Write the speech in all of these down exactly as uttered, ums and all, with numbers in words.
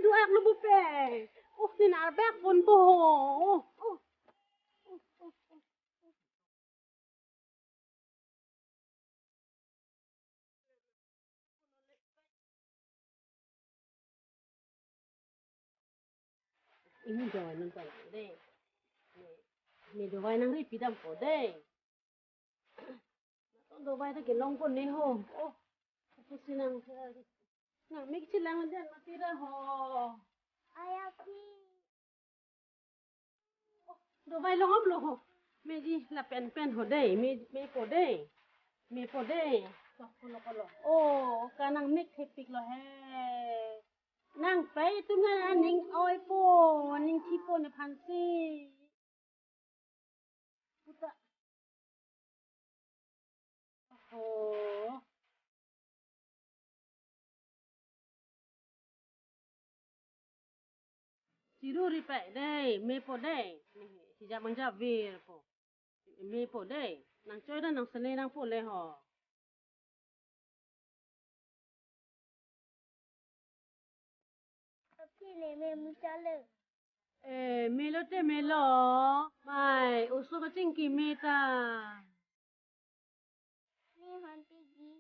Lu ak lu bupe. Oh, nin arbek pon po ho. Oh, oh. Ini dovai nangpon dei. Ini dovai nangri pidam po dei. Dovai ta kelong po ne ho. Oh, pusi nang nang mik chelang dan mati ra ho. Aya phi. Dovai long aplo ho. Meji lapen pen ho dei, me, me po dei. Me po dei. Kolo kolo. Oh, ka nang mik thepik lo he. Nang pai tu ngan aning oi po, aning thi po nephan si. Puta. Oh. Chiru ri pai dei, me po dei. Hijab mangjap vir po. Me po dei. Nang choi dan nang sene nang po le ho. Aphi ne me muchalo. Eh, melo te melo. Mai, oso kachingki me ta. Ne hon piji.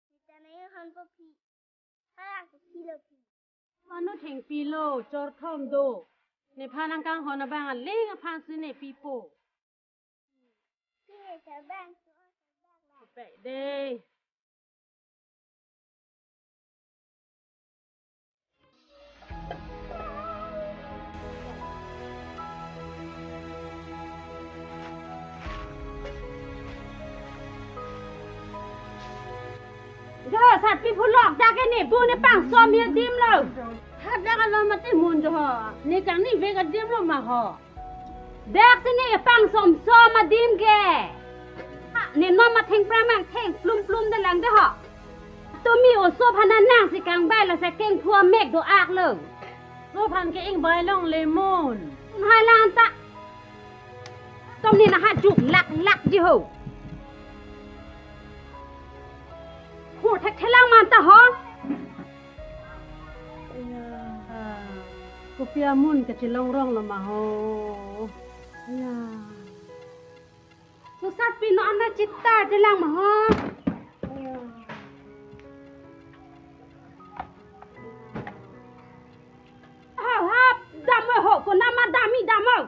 Sita ne hon po phi. Hala ke phi lo phi. Manu thengpi lo, chorthom do. Nephan nangkanghon abang aling aphan si ne pi po. Phi ne chabang so chabang la. Pe dei. Jo, satpi phulok dak ini bu ne pangsom adim lo. Hadak alo mati mun jo. Ne kangni vek adim lo ma ho. Dak si ne pangsom som adim ke. Ha, ne nom atheng pramang theng plum plum de lang de ho. Tumi oso aphan nang si kangbai la sa kengphu amek do ak lo. Oso aphan ke ingbai longle mun. Hai lang ta. Tom ni na ha juk lak lak ji ho. Ho thek thelang man ta ho. Aya, kopi amun kachelong rong lo ma ho. Aya. Susar pino ana chitar telang ma ho. Aya. Hap hap dam ho, ko nama dami dam ho.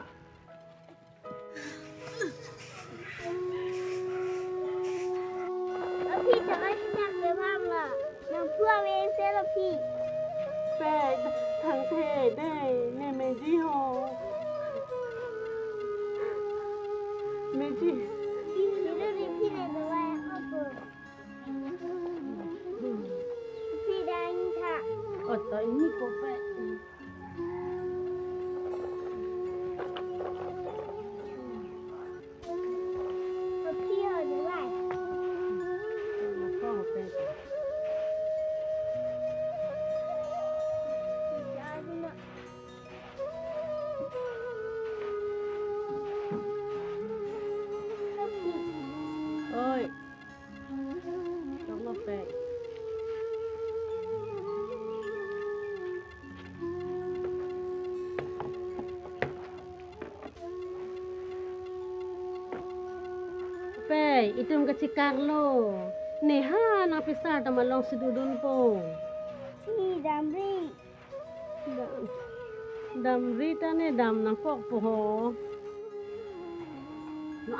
Aphi, thaman nang ke bang la. Nang pua ve se lo phi. Pe, thang the dei, ne meji ho. Meji. Phi, phi lo ri phi ne dovai apo. Phi dang tha. Ot ta ini ko pe. Phi ho dovai. Oi. Tong lo pe. Pe, itum kachikak lo. Neha nang pisar ta malong si dodun po. Si damri. Dam, damri ta ne dam nangkok po ho.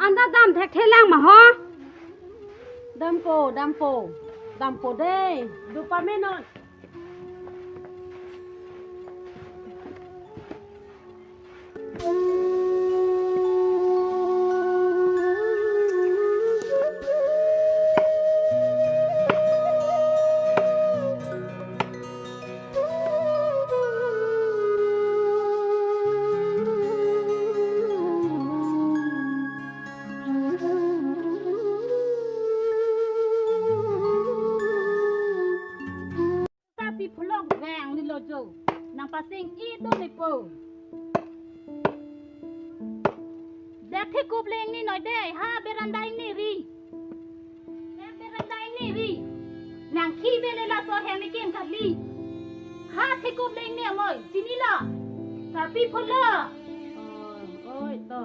Anta dam thekthelang ma ho. Dampo, dampo. Dampo dei. Dupa menon. Tapi pulok veng ni lo jo. Nang pasing itu ni po. Dak thi kup leng ni noi dei, ha beranda ini ri. Dak beranda ini ri. Nang khi bele laso hem ni kim kali. Ha, thekup leng ne amoi. Chinilo? Sarpi pholo. Oi, oi, to.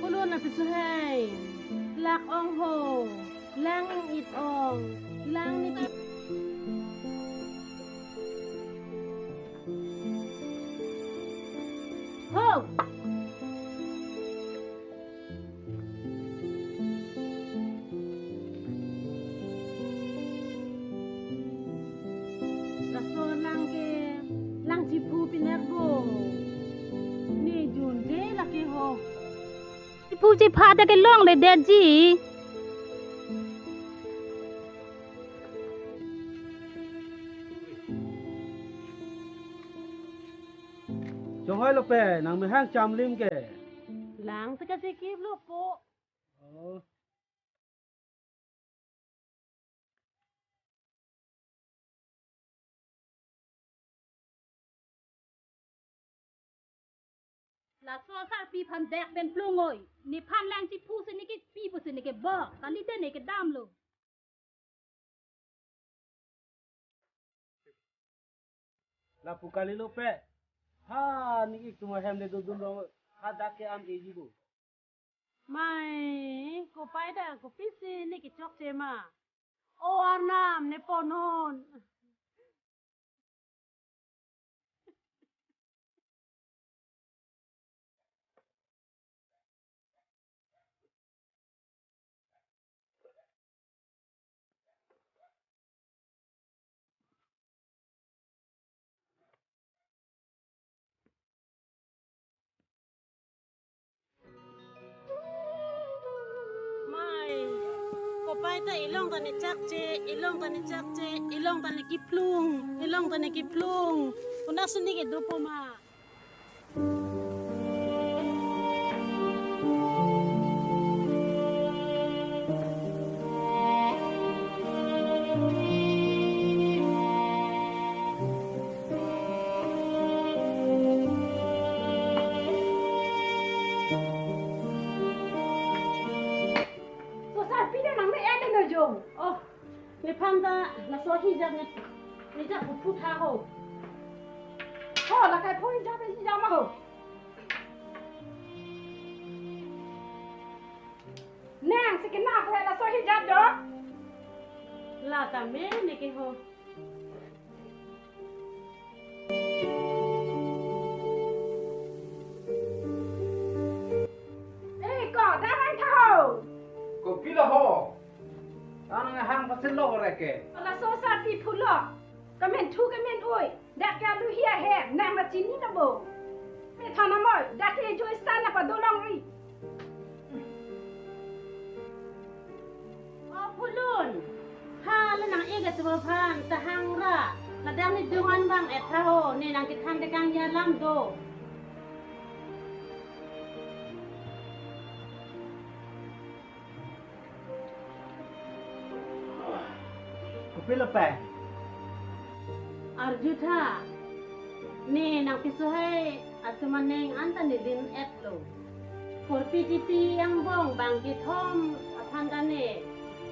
Pulun apiso hai. Lak ong ho. Lang it ong. Lang ni ti. Ho. Laso lang ke, lang chiphu pinak bo. Ne junje lake ho. Chiphu chipha ta kelongledetji. Chonghoi lo pe, nang mehang chamlim ke. Lang ta kasikip lo po. Oh. Laso sarpi aphan dak pen plung oi. Nephan lang chiphu si ne kepi pusi ne kebok. Kali te ne kedam lo. Lapu kalilo pe. Ha, ne ik tuma hem le dodun rong. Ha, dak ke am eji bo. Mai, kopai ta kopisi ne kechokche ma. O Arnam, ne ponhon. Mai, kopai ta ilong ta ne chakche, ilong ta ne chakche, ilong ta ne kiplung, ilong ta ne kiplung. Konat si ne kedo po ma. Laso sarpi ta nang me ende no jong. Oh, nephan ta laso hijab ne, hijab puthu tha ho. Ho, la kai pho hijab, hijab ma ho. Nang si kenap he laso hijab do. La ta me ne ke ho. Eh, ko, damang tha ho. Kopilo ho. Nang hang pasin lo reke. Laso sarpi phulok. Kemen thu kemen oi. Dak ke alu hia he, nang ma chini na bo. Me thana moi, dak ke joi sana pa dolong ri. O Phulun, ha le nang ik atum aphan ta hang ra, ladak ne dung an bang et tha ho, ne nang kethan dekang ya lam do. Kopilo pe? Arju tha, ne nangpiso hai atum aning anta ne din et lo. Korpi tipi angbong bang kethom aphan ta ne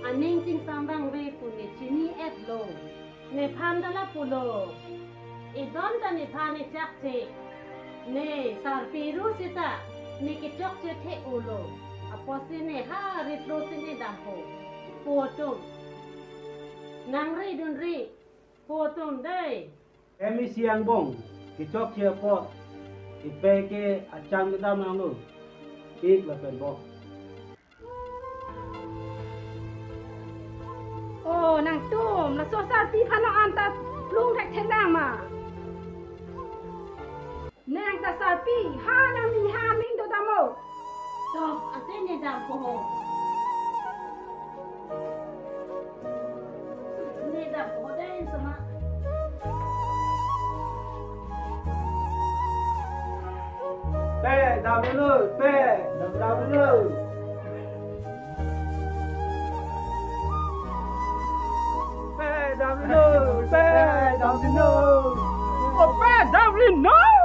aning chingsam bang ve pu ne chini et lo. Nephan ta lapulo. Idon ta nephan ne chakche. Ne sarpi ru sita ne kechokche the ulo. Apotsi ne ha ritro si ne dampo. Pu atum. Nang ri dun ri. Pu atum dei. Emi si angbong. Kechokche apot. Ipe ke acham kedam nanglo. Ik lapen bok. O, nangtum, laso sarpi aphan anta plung thekthe nang ma. Nang ta sarpi, ha nang ning ha ning do damo. To, ante ne dampo ho. Ne dampo ho dei sama. Pe, damlo, pe, damlo. Pe, damlo, pe, damlo. Kopi damri no.